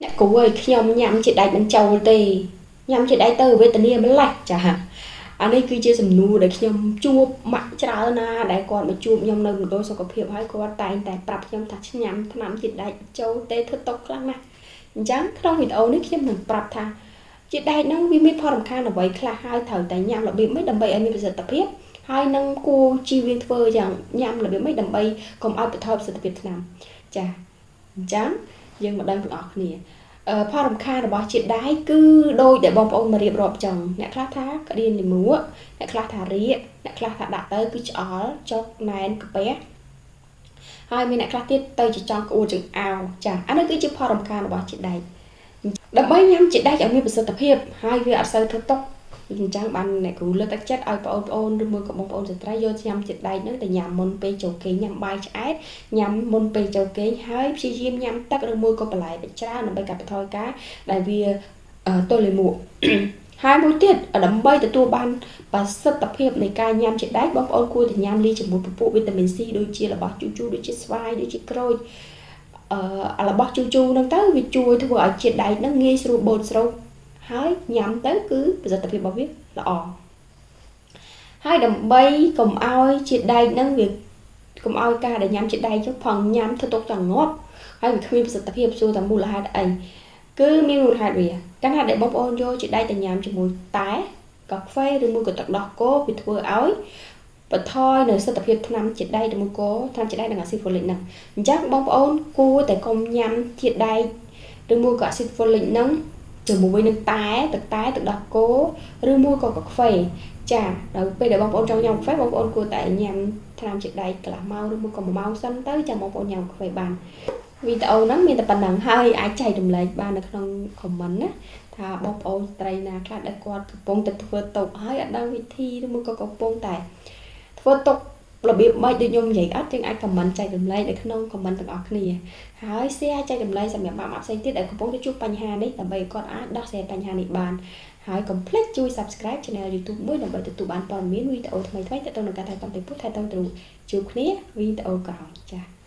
អ្នកគ្រូអើយខ្ញុំញ៉ាំជាតិដែកមិនចូលទេញ៉ាំជាតិដែកទៅវេទនាម្ល៉េះចាអានេះគឺជាសំណួរដែលខ្ញុំជួបម៉ាក់ច្រើនណាស់ដែលគាត់មកជួបខ្ញុំនៅមណ្ឌលសុខភាពហើយគាត់តែងតែប្រាប់ខ្ញុំថាញ៉ាំថ្នាំជាតិដែកចូលទេធ្វើទុកខ្លាំងណាស់អញ្ចឹងក្នុងវីដេអូនេះខ្ញុំនឹងប្រាប់ថាជាតិដែកហ្នឹងវាមានផលរំខានអ្វីខ្លះហើយត្រូវតែញ៉ាំរបៀបម៉េចដើម្បីឲ្យមានប្រសិទ្ធភាពហើយនឹងគួរជៀសវាងធ្វើយ៉ាងញ៉ាំរបៀបម៉េចដើម្បីកុំឲ្យបន្ថយប្រសិទ្ធភាពថ្នាំចាអញ្ចឹងយើងមកដឹងទាំងអស់គ្នាផលរំខានរបស់ជាតិដែកគឺដូចដែលបងប្អូនមករៀបរាប់ចឹងអ្នកខ្លះថាក្តៀនលាមកអ្នកខ្លះថារាកអ្នកខ្លះថាដាក់ទៅគឺឆ្អល់ចុកណែនកាពះហើយមានអ្នកខ្លះទៀតទៅជាចង់ក្អួតចង្អោរចាអានេះគឺជាផលរំខានរបស់ជាតិដែកដើម្បីញ៉ាំជាតិដែកឲ្យមានប្រសិទ្ធភាពហើយវាអត់សូវធ្វើទុកអញ្ចឹងបានអ្នកគ្រូលើកទឹកចិត្តឲ្យបងប្អូនឬមួយក៏បងប្អូនស្ត្រីយកញ៉ាំជាតិដែកហ្នឹងទៅញ៉ាំមុនពេលចូលគេងញ៉ាំបាយឆ្អែតញ៉ាំមុនពេលចូលគេងហើយព្យាយាមញ៉ាំទឹកឬមួយក៏បន្លែច្រើនដើម្បីកាត់បន្ថយការដែលវាទល់លាមកហើយមួយទៀតដើម្បីទទួលបានប្រសិទ្ធភាពនៃការញ៉ាំជាតិដែកបងប្អូនគួរតែញ៉ាំលាយជាមួយពពួកវីតាមីន C ដូចជារបស់ជូរជូរដូចជាស្វាយដូចជាក្រូចរបស់ជូរជូរហ្នឹងទៅវាជួយធ្វើឲ្យជាតិដែកហ្នឹងងាយស្រួលបូតស្រូបហើយញ៉ាំទៅគឺប្រសិទ្ធភាពរបស់វាល្អហើយដើម្បីកុំឲ្យជាតិដែកហ្នឹងវាកុំឲ្យការដែលញ៉ាំជាតិដែកចុះផងញ៉ាំធ្វើទុកចង់ងាប់ហើយវាគ្មានប្រសិទ្ធភាពសួរតែមូលហេតុអីគឺមានមូលហេតុវាកាលណាដែលបងប្អូនយកជាតិដែកទៅញ៉ាំជាមួយតែកាហ្វេឬមួយក៏ទឹកដោះគោវាធ្វើឲ្យបន្ថយនៅសិទ្ធភាពថ្នាំជាតិដែកឬមួយក៏ថ្នាំជាតិដែកនិងអាស៊ីតហ្វូលិកហ្នឹងអញ្ចឹងបងប្អូនគួរតែកុំញ៉ាំជាតិដែកឬមួយក៏អាស៊ីតហ្វូលិកហ្នឹងជាមួយនឹងតែទឹកតែទឹកដោះគោឬមួយក៏កាហ្វេចាដល់ពេលដែលបងប្អូនចង់ញ៉ាំកាហ្វេបងប្អូនគួរតែញ៉ាំថ្នាំជាតិដែកកន្លះម៉ោងឬមួយក៏1ម៉ោងសិនទៅចាំបងប្អូនញ៉ាំកាហ្វេបានវីដេអូហ្នឹងមានតែប៉ុណ្្នឹងហើយអាចចែករំលែកបាននៅក្នុង comment ណាថាបងប្អូនស្ត្រីណាខ្លះដែលគាត់កំពុងតែធ្វើតុកហើយអត់ដឹងវិធីឬមួយក៏កំពុងតែធ្វើតុករបៀបម៉េចដូចខ្ញុំនិយាយអត់យើងអាច comment ចែករំលែកនៅក្នុង comment ទាំងអស់គ្នាហើយ share ចែករំលែកសម្រាប់ម៉ាក់ៗផ្សេងទៀតដែលកំពុងតែជួបបញ្ហានេះដើម្បីគាត់អាចដោះស្រាយបញ្ហានេះបានហើយកុំភ្លេចជួយ Subscribe Channel YouTube មួយដើម្បីទទួលបានព័ត៌មានវីដេអូថ្មីៗទាក់ទងនឹងការថែទាំពពោះថែទាំទ្រូជួបគ្នាវីដេអូក្រោយចា៎។